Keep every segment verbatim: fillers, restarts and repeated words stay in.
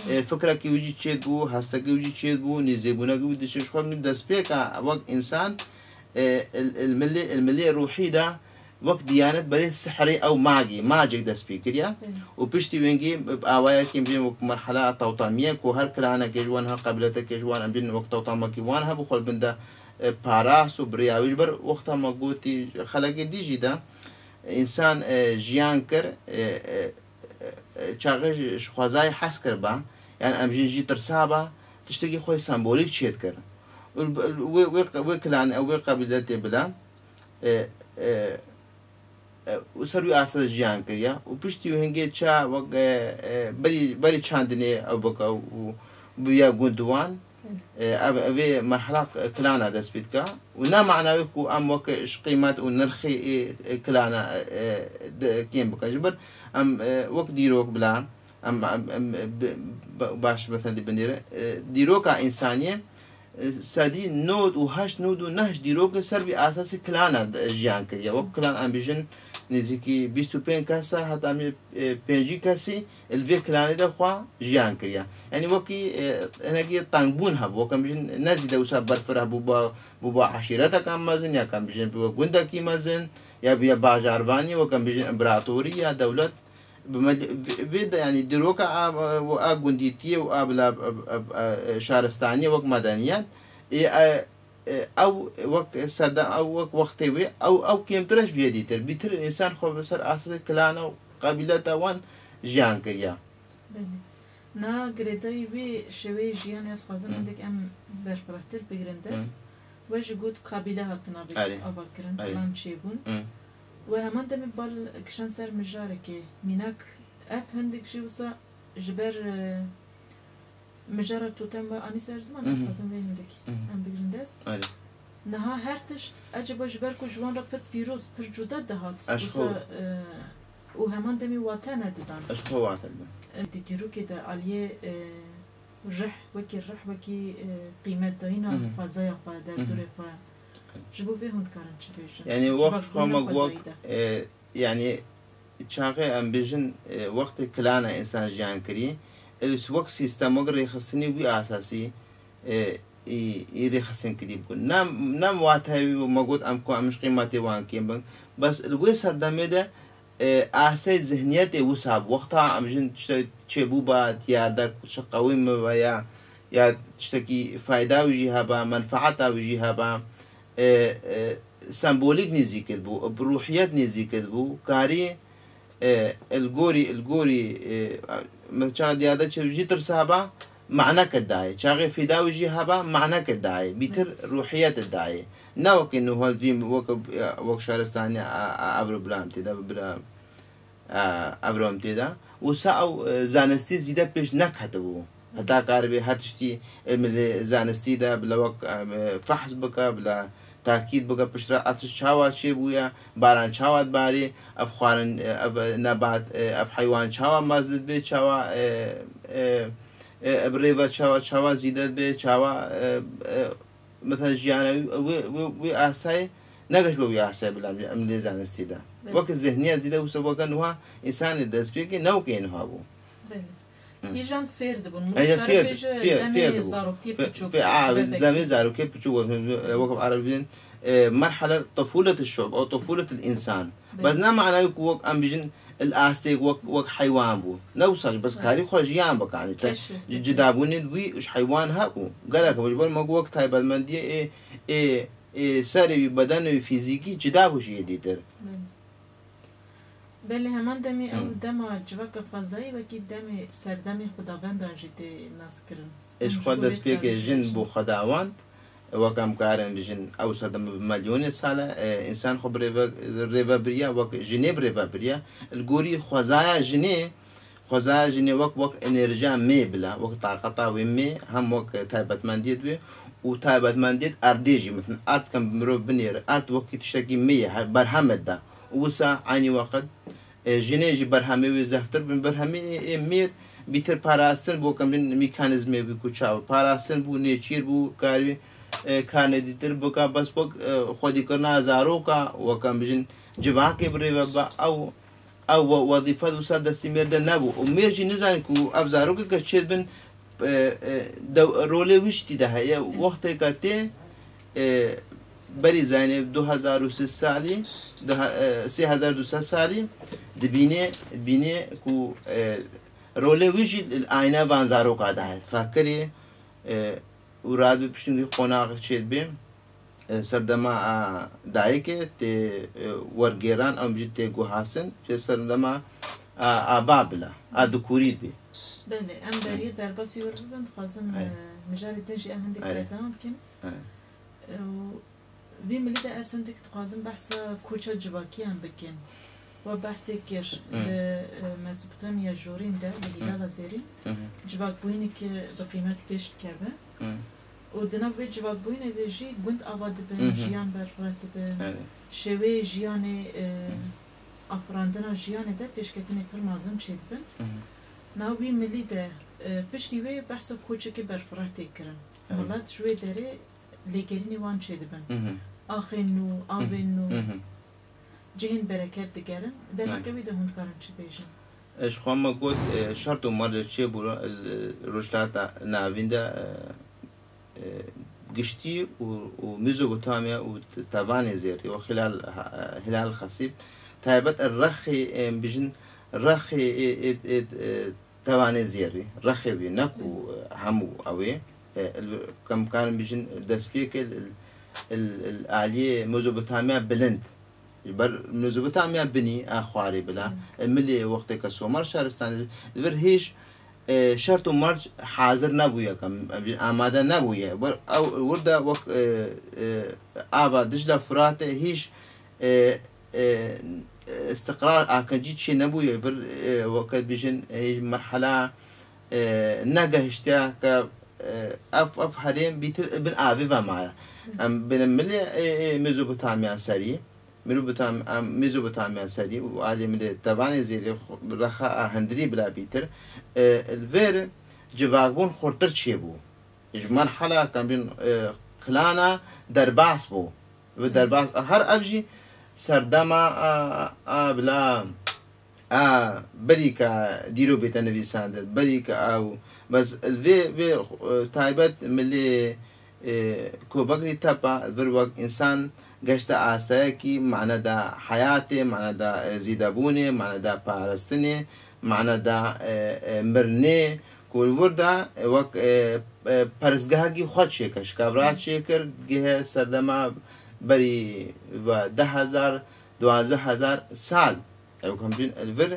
e, fikrekî wî jî çêdibû, hestekî wî jî çêdibû, nêzêbûnekî wî dişê ji xwe min destpêka wek însan, e, il, il milê, il milê ruhî de wek diyanet berê sihrê ew magî, macek dest pê kiriye. Hı. Û piştî wengî bi awayekî em bêjin wek merhela tewtamiyê ku her kilanekê ji wan, her qebîleteke ji wan em bêjin wek tewtamekî wan hebû xwe li bin de, e, parast û bi rêya wî ji ber wexta me gotî xelekê dî jî de însan, e, jiyan kir, e, e, e, çaxê ji, ji xwezayê hez kiriba, yan em jin jî tirsaba, tiştekî xwe sembolîk çêdikir. Û wê, wê, wê kilan, wê qebîletê bila, e, e, e, û ser wî asta jiyan kiriye. Û piştî wî hingê ça wek, e, e, berî, berî çandinê ew bike û bûye gund wan. E, ev, ev ê merhela kilana dest pê dike. Û ne mana wê ku em wek ji qîmet û nirxê ê, ê kilana, e, de, kêm bikin. Ji ber em, e, wek dîrok bila, em, em, em, bi, bi, baş mesela dê binêre. E, dîroka însaniyê, e, sedî nod û heşt, nod û neh ji dîrokê ser vî esasî kilana de, jiyan kiriye. Wek kilan em bêjin nêzîkî bîst û pênc kes e, heta em ê, e, pêncî kesî li vê kilanê de xwe jiyan kiriye. Yanî wekî, e, hinekî tengbûn hebû. Wek em bêjin ne zîde wisa berfireh bû ba, bû ba eşîreteke mezin, ya em bêjin bû gundekî mezin, ya bûye bajarvanî, wek em bêjin împeratorî ya dewlet. Bi me-, vê, vê de, yanî dîroka a, a gundîtiyê û a bila, a, a, a, şaristaniyê wek medeniyet, ê, e, e, ew wek serde-, ew wek wextê wê, ew, ew kêmtir e ji vê dîtir. Bîtir însan xwe bi ser esasê kilana û qebîleta wan jiyan kiriye. Belê. Na girêdayî wê şêweyê jiyanê ez xwazim Hı. hindik em berfirehtir bigirin dest. Hı. We ji got kabîle hatin avê-, Erê. ava kirin, Erê. filan çêbûn. Hı. We heman demê bal kişand ser mijarekê. Mînak ev hindik jî wisa ji ber, e, mijara totem we anî ser ziman, ez Hı hı. xwazim vê hindik Hı hı. em bigirin dest. Erê. Niha her tişt, eceba ji ber ku ji wan re pir pîroz, pir cuda dihat, Eşxo. wisa, e, û heman demê wate nedidan. Eşxo wate didan. Em di dîrokê de aliyê, e, rih, wekî rih, wekî, e, qîmetdayîna Hı hı. xwezaya xwe, Hı hı. derdorê xwe. Ji bo vê hûn dikarin çi bêjin? Yanî Ji wek bo ji xwe me xwezayî wek, de. e, yanî çaxê em bêjin, e, wextê kilana însan jiyan kirî, e, wek sîstem, wek rêxistinî wî esasî, e, î, î rêxistin kirî bû. Ne, ne wate wî me got em ku em ji qîmetê wan kêm bin. Bes li wê serdemê de, e, astê zihniyetê wisa bû. Wexta em jin tiştek çêbûba diyar de, tiştek qewî me ve ya, ya tiştekî fayda wî jî heba, menfaeta wî jî heba, e, e, sembolîk nêzîkit bû, bi ruhiyet nêzîkit bû, karî, e, li gorî, li gorî, e, me çaxa diyar de çi jî tirsa heba, maneke dayê. Çaxê fîda wî jî heba, maneke dayê. Bîtir ruhiyet dayê. Ne wekî nuhal vî wek, wek şaristanî a, a, evro bilam tê de, bila, a, evro em tê de. Wisa ew, e, zanistî zîde pêş neketibû. Heta karibê her tiştî ilmê zanistî de bila wek, e, fehs bike, bila takîd bike, piştre ev tişt çawa çêbûye, baran çawa dibarê, ev xwarin, e, ev nebat, e, ev heywan çawa mezin dibe, çawa, e, e, e, ev rêve çawa, çawa zîde dibe, çawa, e, e, mesela jiyana wî, wî, wî, wî astayê negeş be wî astayê bila em lê zanistî de. Evet. Wek zihniyet zîde wisa weke niha însanê destpêkê ne wekê niha bû. Belê. Hı. Îjan fêr dibûn. Ece Mirov fêr, dikare bêje fêr, demê fêr dibû. Zaroktiye Fê-, piçûk, fê-, a, bebekî. Demê zarokê piçûk, wek, e, wek Ereb bînin, e, merhele tefûlet şub, ew tefûlet însan. Belê. Bes ne manayê ku wek em bêjin, il astê wek, wek heywan bû. Ne wisa, bes Bes. karî xwe jiyan bike, yanî te Keşf ji etmek. cidabûnê wî ji heywan hebû. Gelek hebû, ji ber me got wek taybetmendiyê ê, ê, ê serê wî, bedenê wî fîzîkî cida bû ji yê dîtir. Belê. Belê, heman demê ew Hı. dema civaka xwezayî wekî demê serdemê xudabendan jî tê naskirin. Ê ji Em xwe ji bo vê destpêkê dikarî jin bêjin. bû xwedawend, wek em karin bijin, ew serdeme bi milyonê sal e, e, însan xwe bi rêve-, rêve biriye, wek jinê bi rêve biriye. Li gorî xwezaya jinê, xwezaya jinê wek, wek enerjiya mê bila, wek taqeta wê mê, hem wek taybetmendiyê wê û taybetmendiyê erdê jî. Mesela erd kem bi mirov binêre, erd wekî tiştekî mê ye, her berhem dide. Û wisa eynî weqt, e, jinê jî berhemê wê zehftir bin, berhemê ê, ê mêr bîtir parastin bû, kem bin mekanîzmê wî ku çawa parastin bû, nêçîr bû, karî, e, karnê dîtir bika, bes wek, e, xwedîkirina zaroka, wek em bijin civakê bi rê ve ba, ew Ew we-, wezîfe wisa destî mêr de nebû. Û mêr jî nizanî ku ev zarokeke çêdibin, e, e, dew-, rolê wî jî tî de heye. Wextêka tê, e, berî zayînê du hezar û sê salî, du he-, e, sê hezar du sed salî, dibînê, dibînê ku, e, rolê wî jî li ayna van zaroka de heye. Fekirî, e, û radibî piştî wî qonaxek çêdibê. E, serdema a dayikê tê, e, wergêran, em jî tê guhastin, ji serdema a, a ba bila, a dikurî dibê. Belê, em beriyê derbasî wir bibin, dixwazim, Erê. e, mijarê din jî em hindek Erê. berdewam bikin. Erê. E, û vî milî de ez hindek dixwazim behsa koça civakiyan bikin. We behsê kir, Hı. li, e, Mezopotamya Jorîn de, li Hı. Hîlala Zêrîn, Hı hı. civakbûyîneke bi qîmet pêş dikeve. Hı. Û di nav vê civakbûyînê de jî gund ava dibin, Hı hı. jiyan berfireh dibin. Evet. Şêweyê jiyanê, e, Hı. afirandina jiyanê de pêşketinê pir mezin çêdibin. Hı hı. Nav wî milî de, e, piştî wê behsa koçekê berfireh tê kirin. Evet. Milet ji wê derê lêgerînê wan çêdibin. Hı hı. Axên nû, Hı hı. avên nû, Hı hı. cihên bereket digerin. Derheqê Evet. wî de hûn dikarin çi bêjin? E, ji xwe me got, e, şert û mercê çêbû, e, Rojhilata Navîn de, e, e, giştî û, û Mezopotamya û t-, Tevanê Zêrî û Hilal, e, Hilal Xesîb, taybet e, rexê, e, em bijin, rexê, e, e, e, e, Tevanê Zêrî, rexê wî, ne ku, e, hemû ew ê, e, li, em karin bijin destpêkê li, li, li aliyê Mezopotamya bilind. Ji ber Mezopotamya binî a xwarê bila, Hmm. e, milê wextê ke Somer şaristan, li vir hêj, e, şert û merc hazir nebûye, ke, em bijin amade nebûye. Wer-, ew, wir de wek, e, e, ava Dicle Furatê hêj, e, e, istiqrar akincî çê nebûye, bir, e, weke dibêjin, e, merhela, e, negehiştiye ke, e, ev, ev herêm bîtir bin avê ve maye. Em binin milê, e, e, Mezopotamya serî, Mezopotam-, em, Mezopotamya serî û alî milê Tevanê Zêrê xu-, rexa a hundirî bila bîtir, e, li vêr civakbûn xurtir çêbû. Ji merhela, em bîn, e, klana derbas bû. Bi derbas, her ev jî serdema a, a bila, a berî ke dîrok bête nivîsandin, berî ke ew, bes li vê, vê, e, taybet milê, e, Kobekî Tepe, li vir wek însan geşte asteyekî, mane da heyatê, mane da, e, zîdebûnê, mane da parastinê, mane da, e, e, mirinê, ku li wir de, e, wek, e, e, peristgehekî xwe çêkir, şikavra çêkir, gihe serdema berî ve deh hezar, duwazdeh hezar sal. Ew hemjin li vir,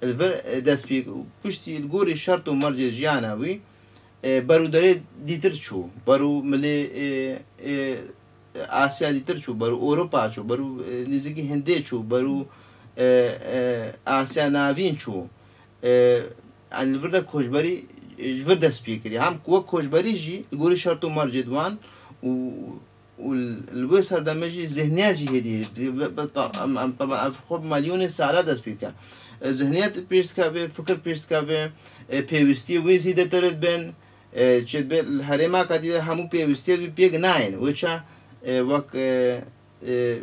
li vir, e, dest pê, piştî li gorî şert û mercê jiyana wî, e, berûderê dîtir çû. Berû milê, e, e, Asya dîtir çû, berû Ewropa çû, berû, e, nêzîkî Hindê çû, berû, e, e, Asya Navîn çû. E, yani li vir de koçberî, e, ji vir dest pê kiriye. Hem wek koçberî jî li gorî şert û mercê di wan û, û li wê serdemê jî zihniya jî hêdî, bi, bi, bi, ta-, em, em, teba ev xwe bi milyonê sala dest pê dike. E, zihniyet pêş dikeve, fikir pêş dikeve, e, pêwîstiyê wê zêdetir dibin, e, çi dibe li herêma katî de hemû pêwîstiyê wî pêk nayên. Wê ça, e, wek, e, e,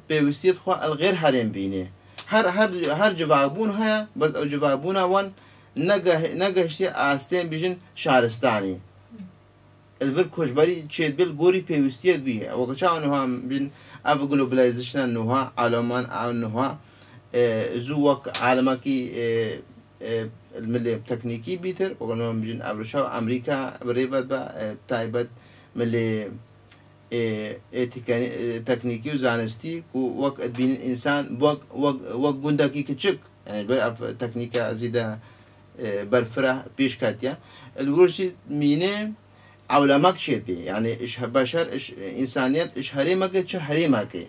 pêwîstiyê xwe el xêr herêm bîne. Her, her, her civakbûn heye, bes ew civakbûna wan negeh-, negehiştiye astên bijin şaristanî. Li vir koçberî çêdibe li gorî pêwîstiyê dibî. Weke çawa niha em bijin ev globalization nuha, aloman ew nuha, e, zû wek alemekî, e, e, milê teknîkî bîtir, weke niha em bijin ev rişa Amerîka bi rê ve be, e, taybet milê ê, ê teknî-, ê teknîkî û zanistî ku wek dibînin însan wek, wek, wek gundekî kiçik, yani ber ev teknîka zîde, e, berfireh pêş ketiye. Li wir jî mîne ewlemek çêdibê. Yani iş he-, beşer, iş, însaniyet iş herêmeke çi herêmeke.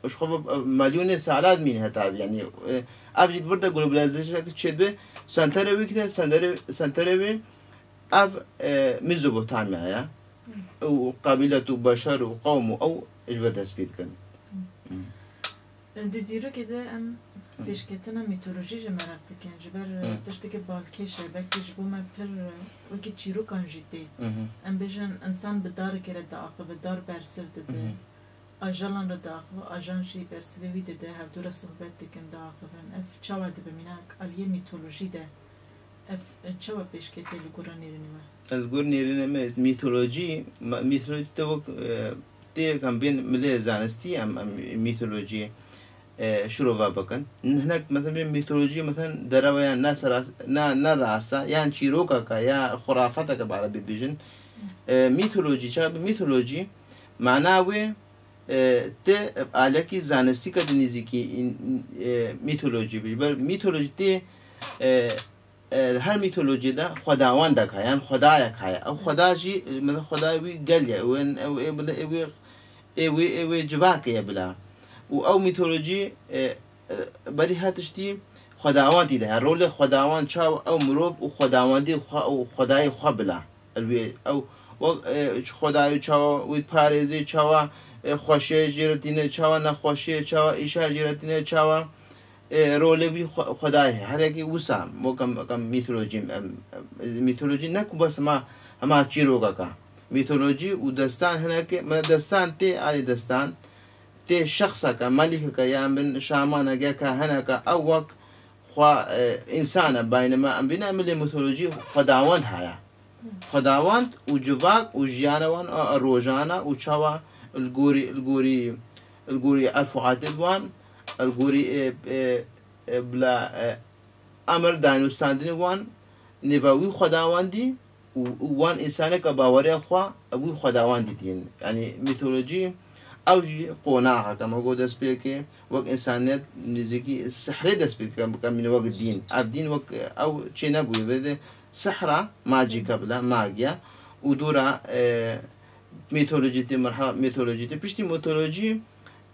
Iş xwe bi, e, milyonê sala dimîne heta, yani, e, ev jî li vir de globalizasyoneke çêdibê. Senterê wê kide, senterê, senterê wê Ev, e, Mezopotamya ye. Hı. Û qebîlet û beşer û qewm û ew ji vir dest pê dikin. Hı. Hı. Di dîrokê de em Hı. pêşketina mîtolojî jî meraq dikin. Ji ber, Hı. tiştekî balkêş e, belkî ji bo me pir, e, wekî çîrokan jî tê. Hı hı. Em bêjin, însan bi darekê re diaxive, dar bersiv dide. Hı hı. Ajalan re diaxive, ajan jî bersivê wî dide, hevdû re sohbet dikin, diaxivin. Ev çawa dibe mînak aliyê mîtolojî de? Ev çawa pêşketiye li gora nêrînê we? Ez li gor nêrînê me, mîtolojî, me-, mîtolojî te wek, e, tê yek em bên milê zanistî em, em mîtolojî, e, şirova bikin. Hinek, mesela, mîtolojî, mesela, derewa ya ne seras-, ne, ne rasta, yan çîrokeka ya xurafeteke bi erebî bêjin. E, mîtolojî, çawa bi mîtolojî, mana wê, e, ti alekî zanistî ke di nêzîkî, e, mîtolojî bî. Ber mîtolojî tê, e, e, her mîtolojî de xwedawendek heye, yan xwedayek heye. Ew xweda jî, e, mesela xwedayê wî gel ye, ew ên, ew ê bila, ew ê, ê wê, ê wê civakê ye bila. Û ew mîtolojî, e, e, berî her tiştî xwedawendî de heye. Rolê xwedawend çawa ew mirov û xwedawendî xwe û xwedayê xwe bila. Elbê ew wek, e, xwedayê çawa wî diparêzê, çawa, e, xweşiyê jê re dîne, çawa nexweşiyê, çawa îşa jê re dîne, çawa, e, rolê wî xwe-, xwedayê. Her yekî wisa, wek em, wek em mîtolojî, em, em, mîtolojî ne ku bes hema, hema çîrokeka. Mîtolojî û destan hinekê, me destan tê alî destan, tê şexseke, melîkeke, yan bin şamanek ya kahineke, ew wek xwe, e, însan e, beynema em bîne, em bilê mîtolojî xwedawend heye. Xwedawend û civak û jiyana wan a, a rojana û çawa li gorî, li gorî, li gorî erf û adetê wan, li gorî, e, e, e, bila, e, emir danûstandinê wan, nêva wî xwedawendî û, û wan însaneka baweriya xwe wî xwedawendî dîn. Yanî mîtolojî ew jî qonaxeke me got dest pê ke wek însaniyet nêzîkî sihrê dest pê dike, bike mîne wek dîn. Ev dîn wek ew çê nebûye. Vê de sihra, magîka bila, magiya û dora, e, mîtolojî tê, merhala mîtolojî tê. Piştî mîtolojî,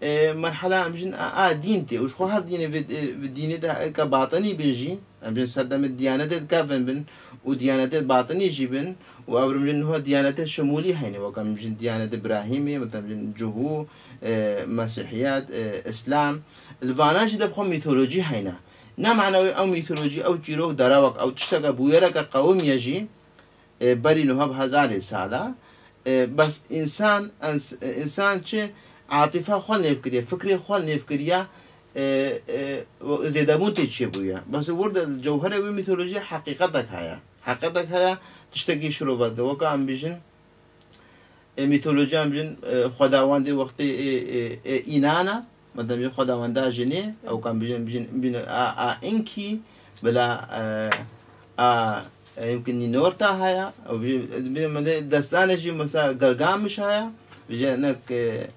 e, merhala em bijin a, a dîn tê. Û ji xwe her dînê vê, e, vê dînê de eke batinî bin jî, em bijin serdemê diyanetê dikevin bin û diyanetê batinî jî bin û ew em bijin niha diyanetê şimûlî heyne, wek em bijin diyanetê Birahîmê, em bijin Cihû, e, Mesîhiyet, e, Îslam. Li vana jî de bi xwe mîtolojî heyne. Ne mana wê ew mîtolojî, ew çîrok, derewek, ew tişteke bûyereke qewimiye jî, e, berî niha bi hezarê sala, e, bes însan, ens-, e, însan çi atîfa xwe nêv kiriye, fikrê xwe nêv kiriye, e, e, zêdebûn tê çêbûye. Bes wir de cewherê wê mîtolojiyê heqîqetek heye. Heqîqetek heye, tiştekî şirove dike. Weka em bijin, e, mîtolojiya em bijin, e, xwedawendê wextê, e, e, e, înan e. Madem jî xwedawenda jinê, ew kan bijin, bijin, bijin a, a Enki, bila, e, a, e, yimkin Nînorta haya, ew bijin, bijin, min de destane jî mesela Gilgamiş haya, bijin nek, e,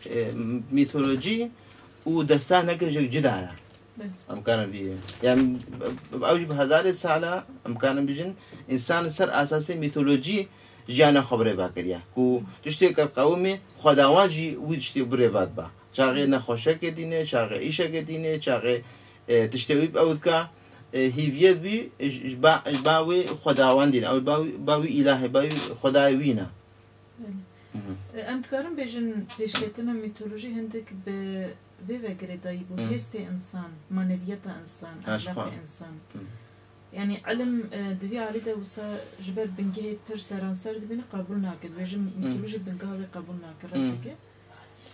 e, mîtolojî û destanek jî cida ye. Belê. Em karin vî, yani, ew jî bi hezarê sala, em karin bijin, însan ser esasê mîtolojî jiyana xwe birêve kiriye. Ku tiştê ke qewimê, xwedawan jî wî tiştê birêve dibe. Çaxê nexweşekê dîne, çaxê îşekê dîne, çaxê, e, tiştê wî bi ew dike, e, hîviyet wî ji, ji ba, ji ba wê xwedawan dîne. Ew ba wî, ba wî îlahê, ba wî xwedayê wî ne. Belê. Mhm. E, em dikarin bêjin pêşketina mîtolojî hindik bi vê ve girêdayî bû. Mhm. Hêstê însan, maneviyeta însan, Aşqa. Ehlaqê însan. Mhm. Yanî ilim, e, di vî alî de wisa ji ber bingehê pir seranser dibîne, qebûl nake. Dibêjin Mhm. mîtolojî bingeha wê qebûl nake, red Mhm. dike.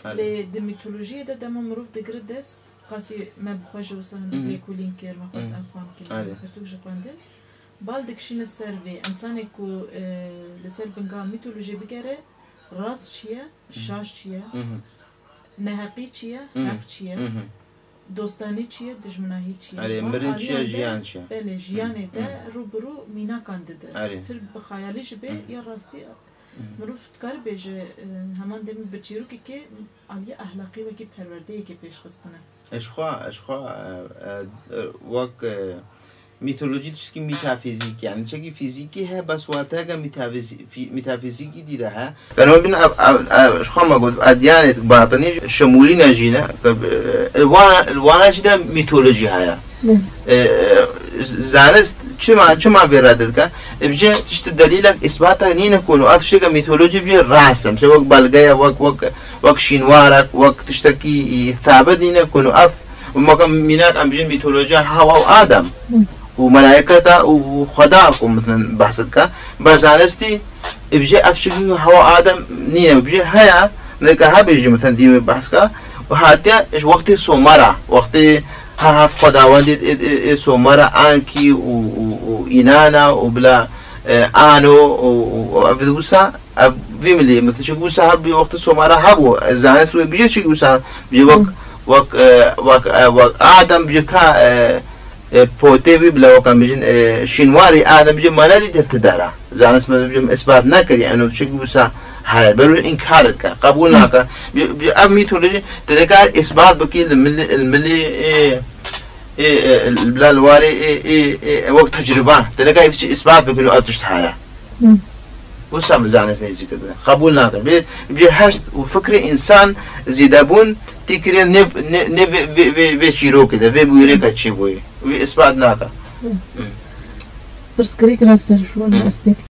Belê. Lê di mîtolojiyê de dema mirov digire dest, qasî me bi xwe jî wisa hindik Mhm. lêkolîn kir, me xwest Mhm. em fam kin, Belê. pirtûk jî xwendin. Bal dikişîne ser vê. Însanê ku, e, li ser bingeha mîtolojiyê bigere, rast çi ye, Mhm. şaş çi ye, Mhm. neheqî çi ye, Mhm. heq çi ye, Mhm. dostanî çi ye, dijminahî çi ye. Erê, Wan mirin çi ye, aliyan de, jiyan çi ye? Belê, jiyanê Mhm. de Mhm. rû bi rû mînakan dide. Erê. Pir bi xeyalî jî bê, Mhm. ya rastî Mhm. Mirov dikare bêje, e, heman demê bi çîrokekê aliyê ehlaqî wekî perwerdeyekê pêş xistine. Ji xwe, ji xwe, e, e, wek, e, mîtolojî tiştekî mîtafîzîk, yani tiştekî fîzîkî heye, bes wateyeke mîtafîzî-, fî-, mîtafîzîkî dî de heye. Beno bin ev, ev, ev, ji xwe me got, edyanê batinî şimûlî ne jî ne, e, li wana, li wana jî de mîtolojî heye. Hı. E, e, zanist çima, çima vê rede dike? E, bije tişt delîlek, îsbatek nîne ku ev tişteke mîtolojî bije rast e. Mesela wek belge ye, wek, wek, wek şînwarek, wek tiştekî thabit nîne ku ev, wek mînak em bijin mîtolojiya Hewa û Adem Hı. û melayketa û Xweda ku min behs dike. Be zanistî, e, bije ev tiştekî Hewa Adem nîne. Bije heye, Neka hebê jî, meten dî wê behs ka, û hatiye ji wextê Somera, wextê her heft xwedawendê ê, ê, ê Somera, Ankî û, û, û Înana û bila, e, Ano û, û, û ev wisa, ev vî milî, meten çi wisa heb bi wextê Somera hebû, e, zanist wê bije çi wisa, bije wek, wek, e, wek, e, wek Adem bije ka, e, e, potê wî bila wek em bijin, e, şînwarî Adem bije manelî deftedara. Zanist me bije isbat nekiriye, eno çi wisa heye, ber wî înkar dike, qebûl nake. Bi, bi ev mîtolojî, te nekar isbat bikî li milî, li milî, ê, ê, ê, li bila li warê, ê, ê, ê, wek tecrüba. Te nekar î çi isbat bikî, û ev tişt heye. Wisa min zanist nêzî kir bide. Qebûl nakin. Vê, vê hest û fikrê însan zêdebûn tê kiriye nê, nê, nê vê, vê, vê, vê çîrokê de, vê bûyerê ke çêbûyî. Wî isbat nake. Pirsgirêk rast e, ji wan Hmm. ez pê